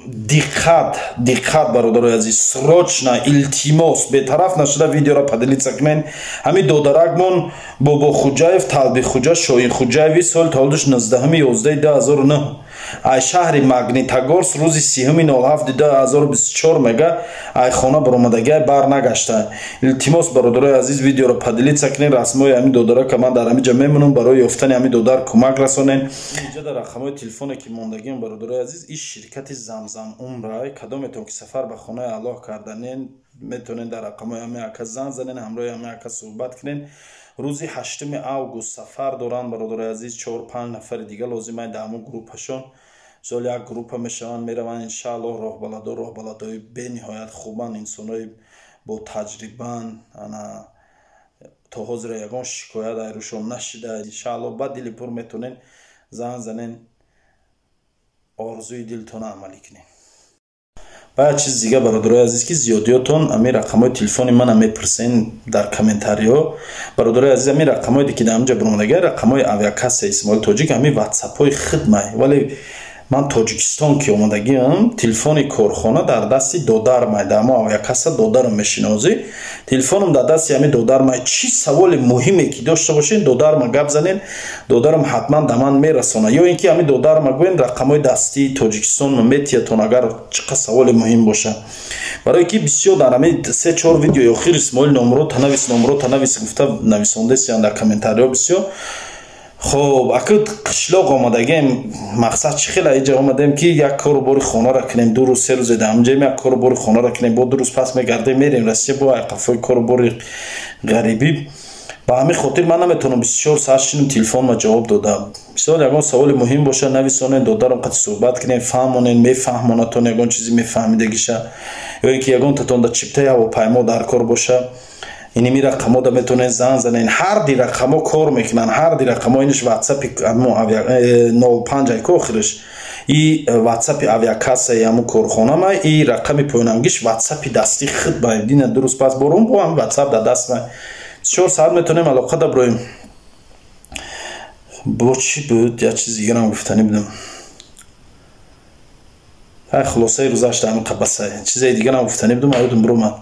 Диққат, диққат, бародарои азиз, срочно, илтимос, бетараф нашуда видеоро поделиться кунен. Ҳамин додаракмон Бобохуҷаев Талбихуҷа Шоинхуҷаеви, соли таваллудаш 19.11.2009, ай шаҳри Магнитогорск, рӯзи 30.07.2024, мега, ай хона баромадагиай, бар нагашта. Илтимос, бародарои азиз, видеоро поделиться кунен. Расмҳои ҳамин додарака ман дар ҳамин ҷа мемонам, барои ёфтани ҳамин додар кӯмак расонен. Инҷа дар рақамҳои телефоне, ки мондагиам, бародарои азиз, ин ширкати Замзам Умрай. Кадометон ки сафар ба хонаи Аллоҳ карданен, метавонед дар рақамҳои ҳамин ака занг занен, ҳамроҳи ҳамин ака суҳбат кунен. Рӯзи 8 август сафар доранд, бародарои азиз. Чор панҷ нафари дига лозимай дар ҳамон группашон. Мисол, як группа мешаванд, мераванд, иншааллоҳ. Роҳбаладо, роҳбаладои бениҳоят хубанд, инсонои бо таҷрибаанд. Ана то ҳозира ягон шикоят айрӯшон нашида. Иншааллоҳ, ба дили пур метавонен занг занен, орзуи дилтона амалӣ кунед. Ва як чизи дига, бародарои азиз, ки зиёдиётон ҳамин рақамҳои телефони мана мепурсен дар комментариҳо. Бародарои азиз, ҳамин рақамҳое, ки дар ҳаминҷа баромадага, рақамҳои авиакасса Исмоил Тоҷик, ҳамин ватсапҳои хидмай. Вале ман Тоҷикистон ки омадагиам, телефони корхона дар дасти додармай, дар мо авиакасса додарам мешинозӣ, телефонам дар дасти ҳамин додармай. Чӣ саволи муҳиме ки дошта бошед, додарма гап занен, додарам ҳатман да ман мерасона. Ё ин ки ҳамин додарма гӯен, рақамҳои дастии Тоҷикистон метиятон, агар чӣ қад саволи муҳим боша. Барое ки бисёр дар ҳамин се чор видеои охир «Исмоил, номро танавис, номро танавис» гуфта нависондесиян дар комментариҳо бисёр. Хоб, ака, қишлоқ омадагем, мақсад чӣ хела? Иҷа омадем, ки як кору бори хонара кунем. 2 рӯз, 3 рӯзе дар ҳамҷаем, як кору бори хонара кунем, бо 2 рӯз пас мегардем, мерем Россия, бо айқафои кору бори ғарибӣ. Ба ҳамин хотир ман наметавонам 24 соат шинам, телефонма ҷавоб дода. Мисол, ягон саволи муҳим боша, нависонен, додарам қати суҳбат кунем, фаҳмонен, мефаҳмонатон ягон чизи мефаҳмидагиша. Ё ин ки ягон татон да чиптаи ҳавопаймо дар кор боша, иними рақамода метавонед занг занен. Ҳар ди рақамо кор мекунанд, ҳар ди рақамо. Иниш ватсапи 05 айко охираш, и ватсапи авиакассаи ҳамун корхонама, и рақами поёнангиш ватсапи дастии худ ба дина. 2 рӯз пас борум, бо ҳам ватсап дар дастма, 4 соат метавонем алоқа даброем. Бо чӣ буд, як чизи дигарам гуфтанӣ будам. Хулосаи рӯзашта ҳамин қабасай, чизаи дигарам гуфтанӣ будам, аёдум биромад.